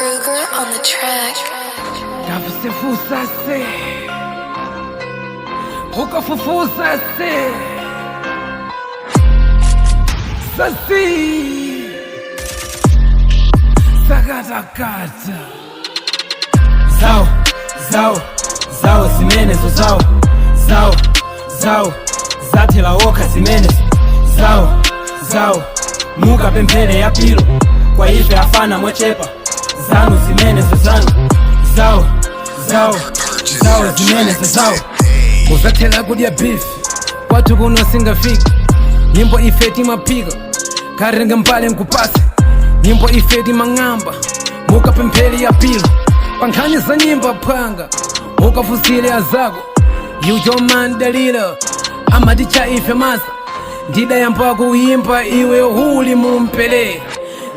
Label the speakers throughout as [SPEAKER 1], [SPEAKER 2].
[SPEAKER 1] Kruger on the track.
[SPEAKER 2] Kafusefusa se ukafufusa se sasi sakatakata
[SPEAKER 3] Zawo, zawo, zawo zimenezo zawo, zawo, zawo, zathela wokha zimenezo zawo, zawo, mukapemphele ya pilo kwa ife afana mochepa zanu zimenezo zanu zawo, zawo, zawo zimenezo zawo.
[SPEAKER 2] Uzathela kudya beef kwathu kuno singafika. Nyimbo ife timaphika karenga mbale nkupasa. Nyimbo ife timang'amba mukapempheli ya pilo. Pankhani za nyimbo phwanga ukafusile azako yuchomandalila amaticha ife masa ndidayamba kuyimba iwe huli mumpele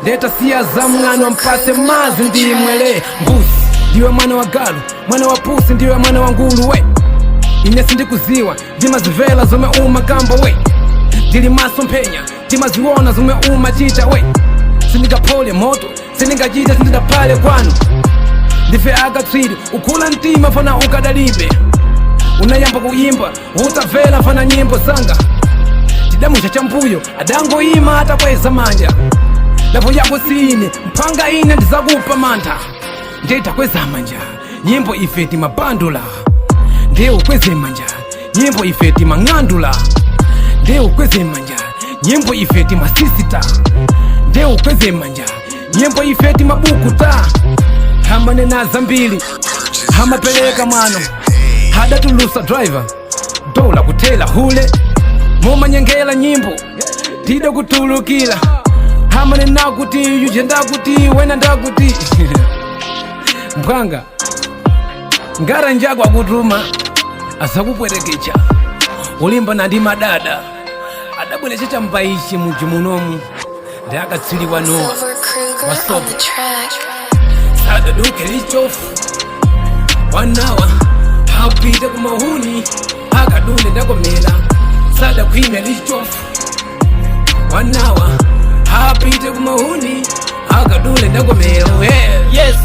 [SPEAKER 2] ndeta siya za mng'ano mpase mazi ndimwele. Mbuzi ndiwe mwana wa galu, mwana wa pusi ndiwe mwana wa ngulu we. Ine sindikuziwa ndimazivela zomwe umakamba we. Ndili maso mphenya ndimaziona zomwe umachita we. Sindingaphole moto sindingachita sindingaphale kwanu. Ndife akatswiri ukhula mtima fana ukadalibe. Unayamba kuyimba utamvera fana nyimbo zanga tidamusha chambuyo adangoyima atakweza manja. Lapo yako siine mphanga ine ndizakupa mantha nditakweza manja. Nyimbo ife timabandula ndiye ukweze manja. Nyimbo ife timang'andula ndiye ukweze manja. Nyimbo ife timasisita ndiye ukweze manja. Nyimbo ife timabukuta hamanena zambiri hamapeleka mwano hadatulusa driver dola kuthela hule mumanyengela nyimbo tide kutulukila hamanena kuti yuje ndakuti wena ndakuti mphwanga ngara njako akutuma asakupwerekecha ulimbana ndi madada adabwerecha chambaichi muji munomu ndi akatswiri nowa.
[SPEAKER 1] Silver Kruger
[SPEAKER 2] What's
[SPEAKER 1] on
[SPEAKER 2] up?
[SPEAKER 1] the track.
[SPEAKER 2] Sadaduke lichofu wanawa hapite kumahuni akadule ndakomela. Sadakhwime lichofu wanawa hapite kumahuni akadule ndakomela, yeah.
[SPEAKER 3] Yes,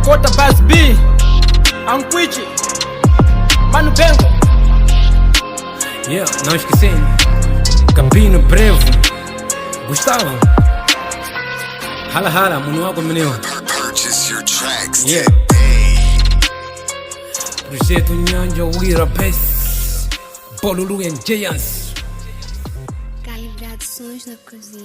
[SPEAKER 3] Kota Bas B, Ankwichi, Manu Bengo.
[SPEAKER 2] Yeah, não esquecendo Gabino Brevo Gustavo Hala hala muno wako menewa.
[SPEAKER 4] Purchase your tracks today.
[SPEAKER 2] Projeto Nyanja Wira Pes Bolulu and Giants.
[SPEAKER 5] Calibrados sons na cozinha.